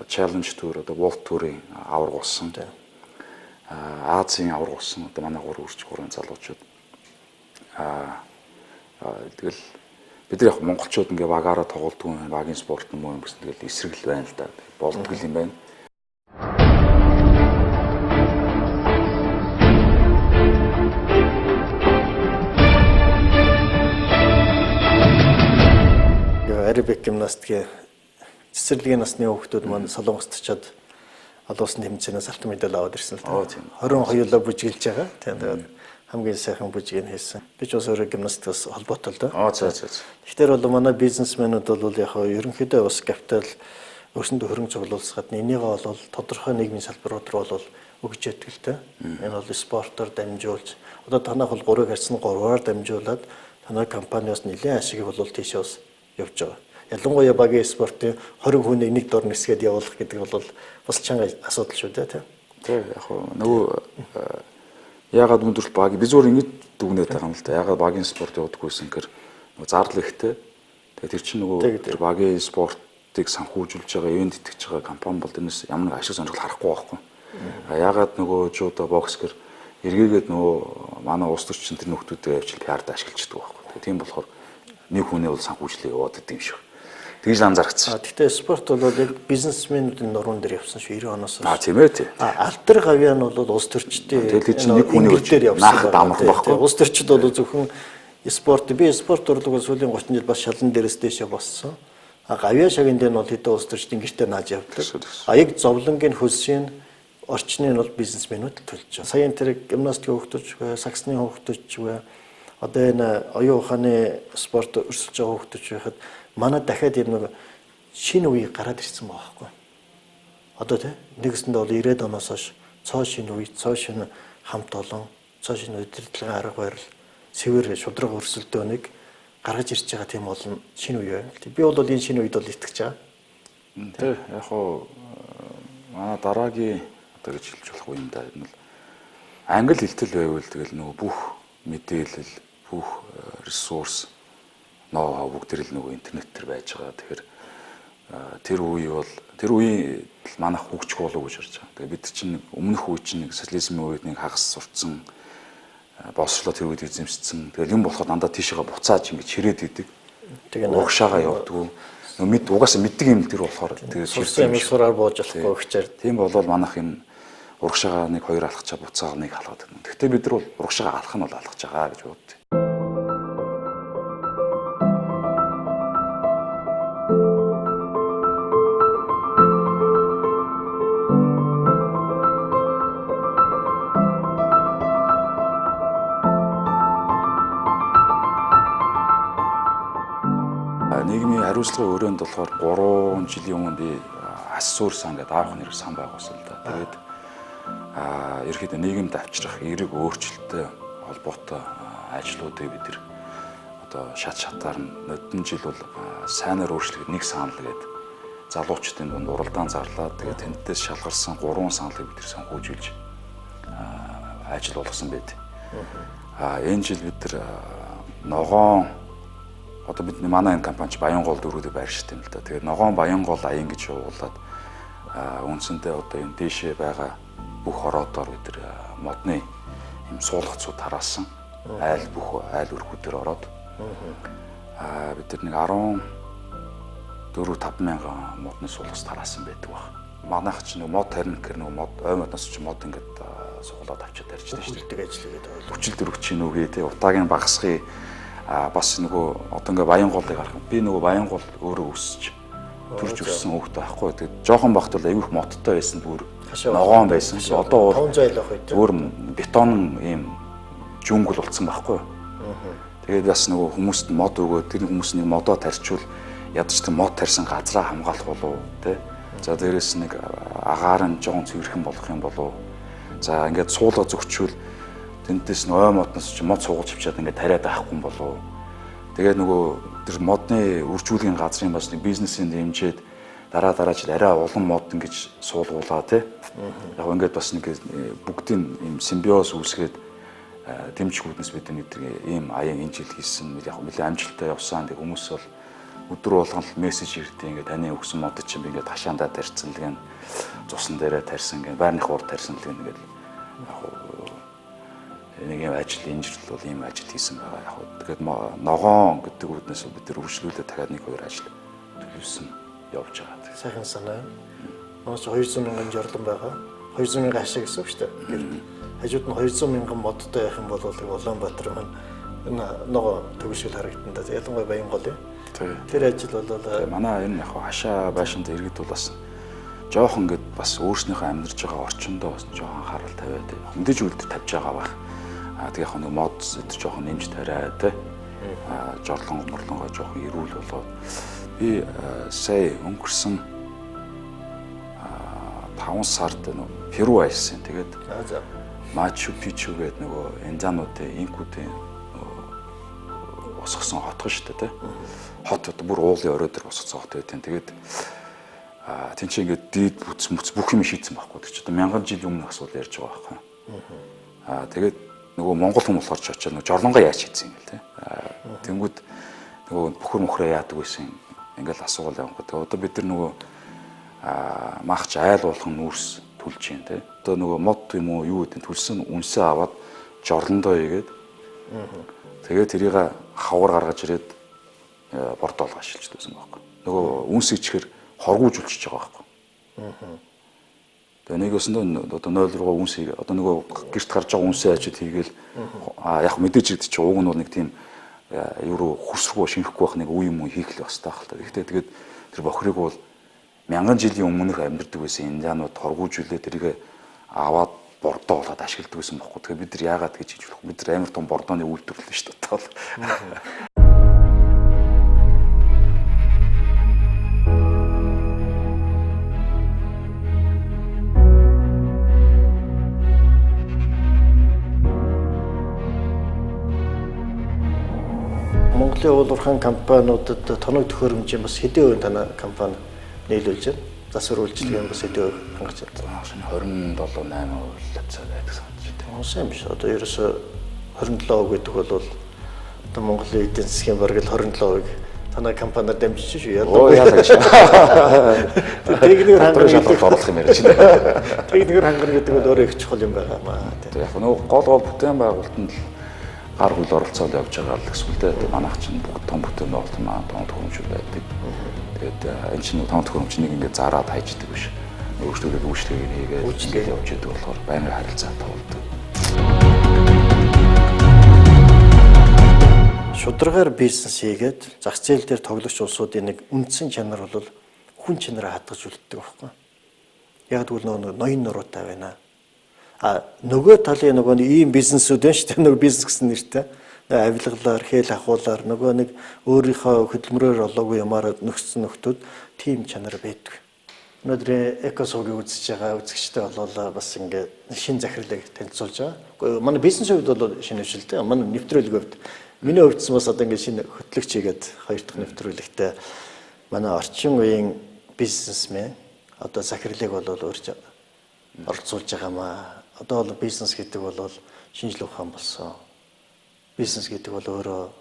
челленж тур одоо World Tour-ийн аварга болсон. Азийн аварга болсон одоо манай 3 үрч 3 залуучууд. Тэгэл бид нар яг монголчууд ингээ багаараа тоглолтгүй багийн спорт юм уу гэсэн тэгэл эсрэг л байна л да. Болдгол юм байна. Арабик гимнастикийн цэцэрлэгийн насны хүүхдүүд маань Солонгост очиод олон улсын тэмцээнээс алтан медаль аваад ирсэн л та. 22-лоо бүжиглэж байгаа. Тэгээд хамгийн сайхан бүжгийг хийсэн. Би ч бас өөрөө гимнастикаас холбоотой л да. За. Тэгэхээр бол манай бизнесмэнүүд бол яг ерөнхийдөө бас капитал Өрсөндөө хөрөнгө цуглуулсах гадна энийгээ бол тодорхой нийгмийн салбарууд руу бол өгч яддаг л та. Энэ бол спортоор дамжуулж одоо танайх бол 3-ыг харьцан 3-аар дамжуулаад танай компаниас нэлээд ашиг бол тийшээ бас явж байгаа. Ялангуяа багийн спортын 20 хүнийг нэг дор нисгээд явуулах гэдэг бол бас чанга асуудал шүү дээ, тийм. Тийм, яг нөгөө яагаад өндөрлөлт баг би зүгээр ингэж дүгнээд байгаа юм л да. Яагаад багийн спорт явуудаггүйсэн гэхээр нөгөө зардал ихтэй. Тэгээд тэр чинь нөгөө тэр багийн спортыг санхүүжүүлж байгаа, ивент итгэж байгаа компани бол тэрнээс ямар нэг ашиг сонирхол харахгүй байхгүй. А яагаад нөгөө жудо бокс гэр эргээгээд нөгөө манай улс төрчин тэр нөхдүүдээ авчил PR-д ашиглаждаг байхгүй. Тэгээд тийм болохоор нэг хүний бол санхүүжлээ яваад идэв юм шиг. Тэгж анзаарчихсан. Гэхдээ спорт бол яг бизнесмэнүүдийн нуруунд дээр явсан шүү 90 оноос. А тийм ээ тий. Алтар гавьяа нь бол улс төрчдийн тэгэл чинь нэг хүний дээр явсан наах дамрах байхгүй. Улс төрчд бол зөвхөн спорт би спорт урлаг бол сүүлийн 30 жил бас шалан дээрээс дээшээ боссон. А гавьяа шагын дээр нь бол хэдэн улс төрчдийн гэртээ нааж явдаг. А яг зовлонгийн хөлсийн орчны нь бол бизнесмэнүүд төлж байгаа. Саяын тэр гимнастикийн хөгтөж бай, саксны хөгтөж бай. Одоо энэ оюун ухааны спорт өрсөлдөж байгаа хөгтөж байхад манай дахиад юм нэг шинэ үе гараад ирсэн байгаа байхгүй. Одоо тий нэгсэндээ бол 90-ад оноос хойш цоо шинэ үе, цоо шинэ хамт олон, цоо шинэ удирдлагын арга барил, цэвэр шудраг өрсөлдөөнийг гаргаж ирж байгаа тийм олон шинэ үе байна. Би бол энэ шинэ үед бол итгэж байгаа. Тий яг хуу манай дараагийн одоо гэж хэлж болох юм да. Энэ бол англи хэлтэл байвал тэгэл нөгөө бүх мэдээлэл, бүх ресурс ноу бүгд тэр л нөгөө интернет төр байж байгаа. Тэгэхээр тэр үе бол тэр үеийн манайх хөгжих болов гэж харж байгаа. Тэгээ бид чинь өмнөх үе чинь нэг социализмын үед нэг хагас сурцсан боловсрлоо тэр үед эзэмшсэн. Тэгэл юм болоход дандаа тийшээгээ буцааж ингэж ширээд идэг. Тэгээ урагшаага явдггүй. Нөгөө мэд угаасаа мэддэг юм тэр болохоор тэгээ сурсан юм сураар бууж болохгүй гэчээр. Тийм болвол манайх энэ урагшаага нэг хоёр алхачаа буцаага нэг алхаад байна. Гэхдээ бид нар бол урагшаага алхах нь бол алхаж байгаа гэж боддог. Нийгмийн хариуцлагын өрөөнд болохоор 3 жилийн өмнө би Ассур сан гэдэг аах нэр сан байгуулсан л да. Тэгээд ерөөхдөө нийгэмд авчрах эерэг өөрчлөлттэй холбоотой ажлуудыг бид нар одоо шат шатаар нь нодон жил бол сайнаар өөрчлөхөд нэг санал гээд залуучдын дунд уралдаан зарлаад тэгээд тэнтээс шалгарсан 3 саналыг бид нар санхүүжүүлж ажил болгосон байд. Энэ жил бид нар ногоон одоо бидний манай энэ компани ч Баянгол дөрүүдийг байршдаг юм л да. Тэгээд ногоон Баянгол аян гэж явуулаад үндсэндээ одоо энэ дээшээ байгаа бүх ороодоор бид нар модны юм суулгацууд тараасан. Айл бүх айл өрхүүдээр ороод бид нар нэг 14 5 мянган модны суулгац тараасан байдаг баг. Манайх ч нэг мод тарина гэхэр нэг мод ой модноос ч мод ингээд суулгаад авчиад тарьждаг шүү дээ. Ажил хийгээд байгаа. Хүчил дөрвч нүгэ те утаагийн багасхыг бас нөгөө одоо ингээ Баянголыг харах юм. Би нөгөө Баянгол өөрөө өсөж төрж өссөн хүүхэд байхгүй. Тэгээд жоохон багт бол аюух модтой байсан бүр ногоон байсан. Одоо бол зүгээр бетон ийм жүнгөл болцсон байхгүй. Тэгээд бас нөгөө хүмүүст мод өгөө тэр хүмүүс нэг модоо тарчвал ядаж тэр мод тарьсан газраа хамгаалах болов тий. За дээрэс нэг агаар нь жоохон цэвэрхэн болох юм болов. За ингээд суулга зөгчвөл тэнтээс ой модноос чи мод суугаж авчиад ингээд тариад авахгүй юм болов. Тэгээд нөгөө тэр модны үржүүлгийн газрын бас нэг бизнесийн дэмжиж дараа жил арай улам мод ингэж суулгуулаа тий. Яг ингээд бас нэг бүгдийн юм симбиоз үүсгээд дэмжихүүднээс бид нэг ийм аян энэ жил хийсэн яг нэлээд амжилттай явсан. Тэг хүмүүс бол өдөр болгон л мессеж ирдэг ингээд таны өгсөн мод чинь би ингээд хашаандаа тарьсан л гэн цусан дээрээ тарьсан гэн байрных уур тарьсан л гэн ингээд яг нэг юм ажил энэ жил бол ийм ажил хийсэн байгаа. Яг тэгээд ногоон гэдэг үднээс бид нар үргэлжлүүлээ дахиад нэг хоёр ажил төлөвлөсөн явж байгаа. Сайхан санаа. Манай чи 200 мянган жорлон байгаа. 200 мянган ашиг гэсэн үг шүү дээ. Хажууд нь 200 мянган модтой байх юм бол Улаанбаатар маань энэ ногоо төгсгөл харагдана да. Ялангуяа Баянгол юм. Тэр ажил бол манай энэ яг хашаа байшинд иргэд бол бас жоохон ингээд бас өөрснийхөө амьдарч байгаа орчиндөө бас жоохон анхаарал тавиад мэдээж үлдээ тавьж байгаа байх. Тэг яг нэг мод зэт жоохон нэмж тариа тий. Жорлонго морлонгоо жоохон эрүүл болоод би сая өнгөрсөн 5 сард нөгөө Перу аялсан. Тэгээд Мачу Пичу гэдэг нөгөө индиануудын, инкүүдийн босгосон хотго шүү дээ, тэ. Хот одоо бүр уулын орой дээр босгосон хот байдаг. Тэгээд тийм чи ингээд дид бүц мүц бүх юм шийдсэн байхгүй. Тэр чи одоо мянган жилийн өмнөх асуудал ярьж байгаа байхгүй. Тэгээд нөгөө монгол хүн болохоор ч очоод нөгөө жорлонгоо яаж шийдсэн юм бэл, тэ. Тэнгүүд нөгөө бөхөр мөхрөө яадаг байсан ингээл асуувал явангууд. Тэгээ одоо бид нар нөгөө махч айл болгон нүүрс түлж юм, тэ. Одоо нөгөө мод юм уу юу гэдэг түлсэн үнсээ аваад жорлондоо хийгээд тэгээд тэрийг хавар гаргаж ирээд бордоолго ашиглаж байсан байхгүй. Нөгөө үнс ичгээр хоргуужүүлчихэж байгаа байхгүй. Тэгээ нэг өсөндөө одоо 0 руугаа үнс хийгээ. Одоо нөгөө гэрт гарч байгаа үнсээ ажид хийгээл яг мэдээж гэдэг чинь уг нь бол нэг тийм юу руу хөрсргүй шинэхгүй байх нэг үе юм уу хийх л бас таах л та. Гэхдээ тэгээд тэр бохирыг бол мянган жилийн өмнөх амьдардаг байсан индианууд хоргуужүүлээ тэрийг аваад бордоо болоод ашигладаг байсан байхгүй. Тэгэхээр бид нар яагаад гэж хийж болохгүй. Бид нар амар том бордооны үйлдвэрлэл шүү дээ. Монголын уул уурхайн компаниудад тоног төхөөрөмжийн бас хэдэн хувийн танай компани нийлүүлж байна? Засвар үйлчилгээ бас хэдэн хувь хангаж байна? 27 8% хавцаа байдаг санагдаж байна. Сайн биш. Одоо ерөөсө 27% гэдэг бол одоо Монголын эдийн засгийн бараг л 27%-ыг танай компаниар дамжиж шүү. Ялаа. Яалаа гэж. Техникээр хангана гэдэг оруулах юм яриа чинь. Техникээр хангана гэдэг бол өөрөө их чухал юм байгаа маа. Яг нөгөө гол бүтээн байгуулалтанд л гар хөл оролцоол явж байгаа л гэсэн үг дээ. Манайх чинь бүгд том бүтээн байгуулалт маань том төхөөрөмжүүд байдаг. Тэгээд энэ чинь том төхөөрөмж нэг ингээд зараад хайждаг биш. Өөрсдөө үйлчлэгийг хийгээд ингээд явж идэг болохоор байнгын харилцаа туулдаг. Шударгаар бизнес хийгээд зах зээл дээр тоглогч улсуудын нэг үндсэн чанар бол хүн чанараа хадгалж үлддэг байхгүй. Яг тэгвэл нөгөө ноён нуруутай байна. Нөгөө талын нөгөө ийм бизнесүүд байна шүү дээ. Нөгөө бизнес гэсэн нэртэй. Авилгалаар, хэл ахуулаар нөгөө нэг өөрийнхөө хөдөлмөрөөр олоогүй юмар нөхцсөн нөхдүүд тийм чанар байдаг. Өнөөдрийн Экосуугийг үзэж байгаа үзэгчтэй бол бас ингээд шин захирлыг танилцуулж байгаа. Гэхдээ манай бизнесийн хувьд бол шинэ биш л дээ. Манай нэвтрүүлгийн хувьд миний хувьд бас одоо ингээд шинэ хөтлөгч хийгээд хоёр дахь нэвтрүүлэгтээ манай орчин үеийн бизнесмен одоо захирлыг бол өөрч оролцуулж байгаамаа. Одоо бол бизнес гэдэг бол шинжлэх ухаан болсон. Бизнес гэдэг бол өөрөө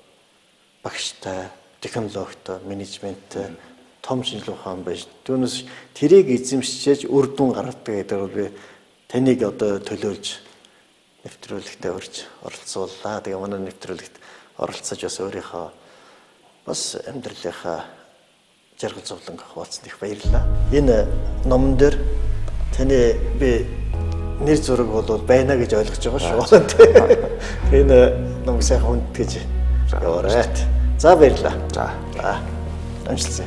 багштай, технологитой, менежменттэй том шинжлэх ухаан байж. Түүнээс тэрийг эзэмшиж үр дүн гаргадаг гэдэг бол би таныг одоо төлөөлж нэвтрүүлэгтээ урьж оролцууллаа. Тэгээ манай нэвтрүүлэгт оролцож бас өөрийнхөө бас амьдралынхаа жаргал зовлон хуваалцсанд их баярлалаа. Энэ номон дээр таны би нэр зураг бол байна гэж ойлгож байгаа шүү. Энэ номыг сайхан хүндэтгэж яваарай. За баярлалаа. За. Амжилтсаа.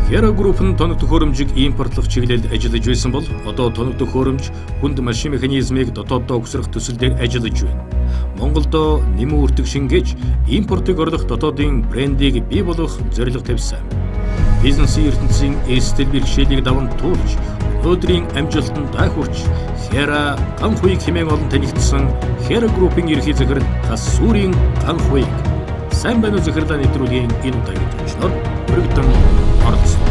Хера Group нь тоног төхөөрөмжийг импортлох чиглэлд ажиллаж байсан бол одоо тоног төхөөрөмж, хүнд машин механизмыг дотооддоо өгсрөх төсөл дээр ажиллаж байна. Монголдо нэмэн үртэг шингээж импортыг орлох дотоодын брендийг бий болгох зорилго тавьсан. Бизнесийн ертөнцийн эстэл бэрхшээлийг даван туулж өнөөдрийн амжилтанд хүрч Хера Ганхуйг хэмээн олон танигдсан Хера Group-ийн ерөнхий захирал Тасүрийн Ганхуйг. Сайн байна уу захирлаа нэвтрүүлгийн энэ удаагийн зочноор өргөдөн оролцсон.